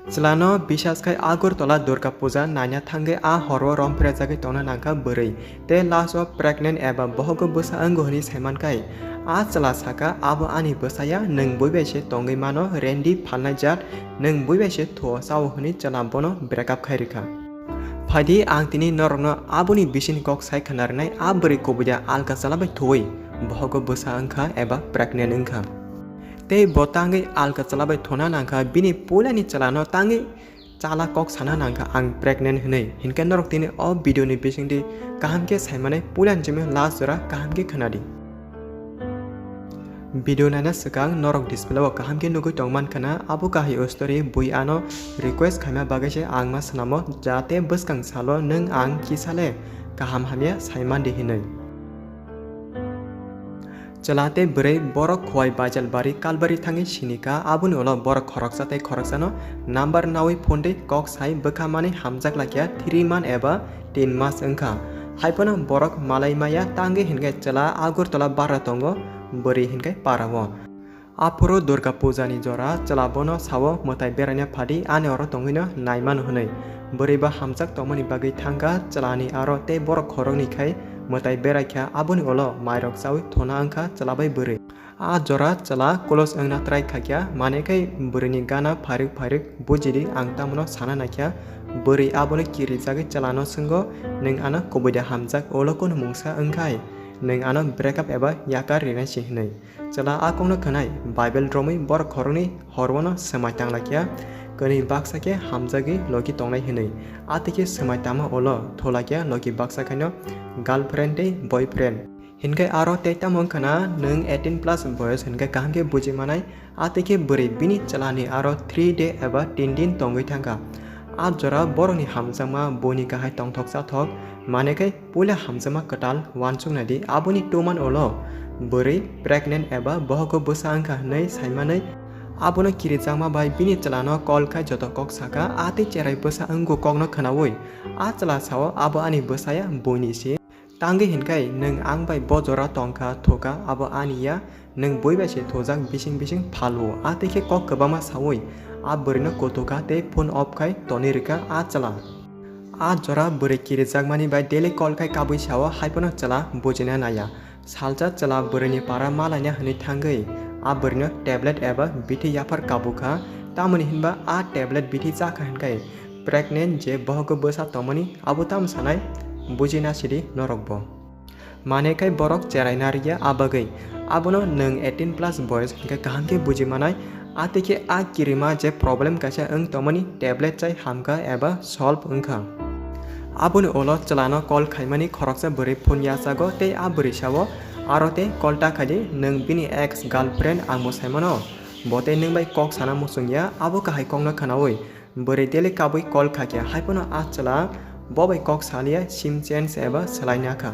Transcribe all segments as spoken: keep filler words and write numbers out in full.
Chwlano bisas khai Agartala Durga Puja naina thangwi a horo romphirajagwi tongna nangkha bwrwi, tei last o pregnant eba bohogo bwsa wngo hwnwi saimankhai. A chwla sakha, "Abo ani bwsaya, nwng bui bai se tongwi mano, rendi phalnai jat, nwng bui bai se thuo chao," hwnwi chwla bono break up khai rwkha. Phaidi ang tini norokno aboni bisingni kok sai khna rwnai, a bwrwi kubui da alka chwla bai thuwi bohogo bwsa wngkha eba pregnant wngkha. Tei bo tangwi alka chwla bai thuna nangkha, bini puilani chwlano tangwi chala kok sana nangkha ang pregnant hwnwi. Hinkhe norok tini o video ni bisingdi kaham khe saimanai puilani simi last jora kaham khe khwnadi. Video naina swkang norok display o kaham khe nugwi tongman khana, abo kahai o story bui ano request khaima bagwi se ang ma swnamo, jate bwskang salo nwng ang kisa le kaham hamya saimandi hinwi. Chwla tei bwrwi borok Khowai Baijalbari Kalbari thangwi sinikha, aboni ulo borok khoroksa tei khoroksano number nawi phone twi kok sai bwkha manwi hamjak laikha three month eba tin mas wngkha. Haiphano borok malai maya tangwi hinkhe chwla Agartala bara tongo, bwrwi hinkhe para o. Aphuru Durga Puja ni jora chwla bono sao, "Mwtai beraina phadi, ani oro tongwino naimano," hwnwi. Bwrwi ba hamjak tongmani bagwi thangkha chwlani aro tei borok khoroknwi khai mwtai beraikha, aboni ulo mairok chawi thuna wngkha chwla bai bwrwi. A jora chwla close wngna try khaikha, mane khai bwrwini gana phairwk phairwk bujidi ang tamono sana naikha. Bwrwi abono kirijagwi chwlano swngo, "Nwng ano kubui da hamjak, ulo kunu mungsa wngkhai nwng ano break up eba yakar rinai se?" hwnwi. Chwla a kokno khwnai, Bible romwi borok khoroknwi horwano swmai tanglaikha, kwnwi baksa khe hamjagwi logi tongnai hwnwi. Atwi khe swmai tama ulo thulaikha logi baksa khaino girlfriend tei boyfriend. Hinkhe aro tei tamo wngkhana, nwng eighteen plus boyos hinkhe kaham khe buji manai, atwi khe bwrwi bini chwlani aro three day eba tin din tongwi thangkha. A jora borokni hamjakma buini kahai tongthok chathok, mane khe puila hamjakma kwtal uansuknai di, aboni two month ulo bwrwi pregnant eba bohogo bwsa wngkha hwnwi saimanwi abono kirijakma bai bini chwlano call khai joto kok sakha, a tei cherai bwsa wngkuk kokno khwnaui a chwla sao, "Abo ani bwsaya, buini se." Tangwi hinkhai nwng ang bai bo jora tongkha, thukha, abo ani ya, nwng bui bai se thujak bising bising phalu. Atwi khe kok kwbangma saui a bwrwino kutukha tei phone off khai tonwi rwkha a chwla. A jora bwrwi kirijakmani bai daily call khai kabui sao, haiphano chwla bujina naiya. Salsa chwla bwrwini para malaina hwnwi thangwi a bwrwino tablet eba bithi yaphar kabukha, tamoni hinba a tablet bithi chakha hinkhai pregnant je bohogo bwsa tongmani abo tamo sanai buji nasidi norokbo. Mane khai borok cherai nariya a bagwi. Abono nwng eighteen plus boyos hinkhe kaham khe buji manai, atwi khe a kirima je problem kaisa wng tongmani tablet chai hamkha eba solve wngkha. Aboni ulo chwlano call khaimani khoroksa bwrwi phone yachago tei a bwrwi sao, aro tei call ta khaidi, "Nwng bini ex girlfriend ang bo saimano, bo tei nwng bai kok sana muchungya," abo kahai kokno khwnaui bwrwi daily kabui call khakya, haiphano a chwla bo bai kok saliya sim change eba swlaina kha.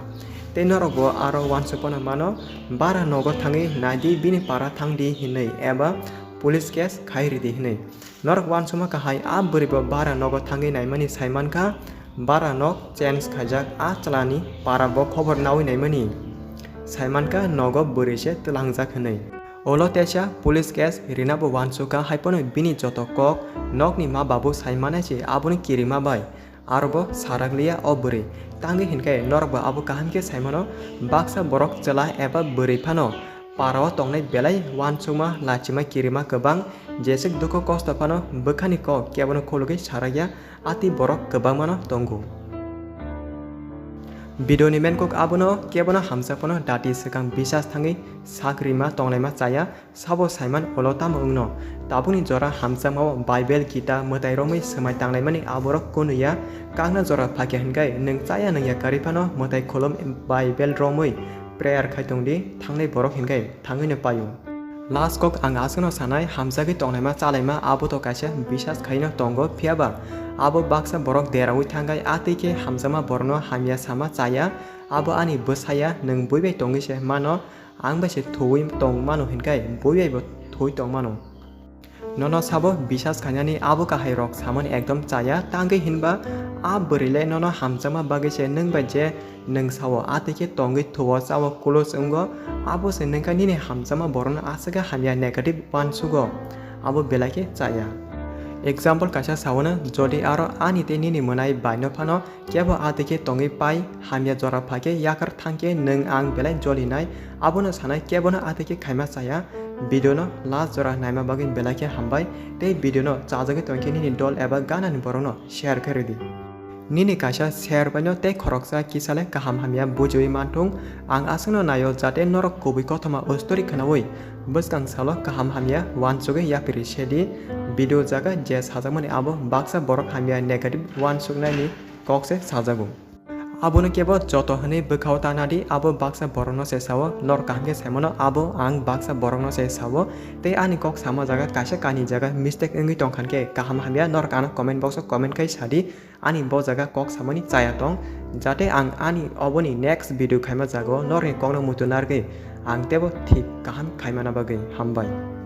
Tei norokbo aro uansukphano mano, bara nogo thangwi naidi, bini para thangdi hinwi eba police case khai ridi hinwi. Norok uansukma kahai a bwrwibo bara nogo thangwi naimani saimankha, bara nok change khaijak a chwlani para bo khobor naui naimani saimankha nogo bwrwi se twlangjak hinwi. Ulo teisa police case rinabo uansukha, haiphano bini joto kok nokni ma babu saimanai se abono kirima bai. Arobo sarakliya o bwrwi. Tangwi hinkhe norokbo abo kaham khe saimano, baksa borok chwla eba bwrwi phano parao tongnai belai uansukma lachima kirima kwbang, jeswk dukhu kosto phano bwkhani kok kebono khulugwi sarakya, atwi borok kwbangmano tongo. Video ni menkok abono kebono hamsa phano dati swkang bisas thangwi sak rima tonglaima chaya, sabo saiman ulo tamo wngno. Tabukni jora hamjakmao Bible, Gita, mwtai romwi swmai tanglaimani aborok kunu ya, kakna jora phakya hinkhai nwng chaya nungya kwrwi phano mwtai khulum Bible romwi prayer khai tongdi, thangnai borok hinkhai thangwino paio. Last kok ang aswkno sanai, hamjagwi tonglaima chalaima abo to kaisa bisas khaino tongo, phiyaba abo baksa borok deraui thangkhai, atwi khe hamjakma borokno hamya sama chaya, abo ani bwsaya, nwng bui bai tongwi se mano, ang bai se thuwi tong mano hinkhai bui bai bo thuwi tong mano. Nono sabo bisas khainani abo kahai rok samani ekdom chaya, tangwi hinba a bwrwi le nono hamjakma bagwi se nwng bai je nwng sao, atwi khe tongwi thuo chao close wngo, abo se nwngkha nini hamjakma borokno aswk khe hamya negative uansugo, abo belai khe chaya. Example kaisa saono, jodi aro ani tei nini mwnai baino phano kebo atwikhe tongwi pai, hamya jora phaikhe yakar thangkhe nwng ang belai jolinai, abono sanai kebono atwikhe khaima chaya. Video no last jora naima bagwi belai khe hambai, tei video no chajagwi tongkhe nini dol eba ganani borokno share khe rwdi. Nini kaisa share baino tei khoroksa kisale kaham hamya bujiwi manthung. Ang aswkno naio jate norok kubui kothoma o story khwnaui bwskang salo kaham hamya uansugwi yapiri sedi. Video jaga je sajakmani abo baksa borok hamya negative uansuknaini kok se sajago. Abono kebo joto hwnwi bwkhao ta nadi, abo baksa borokno se sao, nor kaham khe saimano abo ang baksa borokno se sao. Tei ani kok sama jaga kaisa kani jaga mistake wngwi tongkhan khe kaham hamya norok ano comment box o comment khai sadi. Ani bo jaga kok samani chaya tong, jate ang ani oboni next video khaima jago norokni kokno muitu narwgwi ang teibo thik kaham khaimana bagwi. Hambai.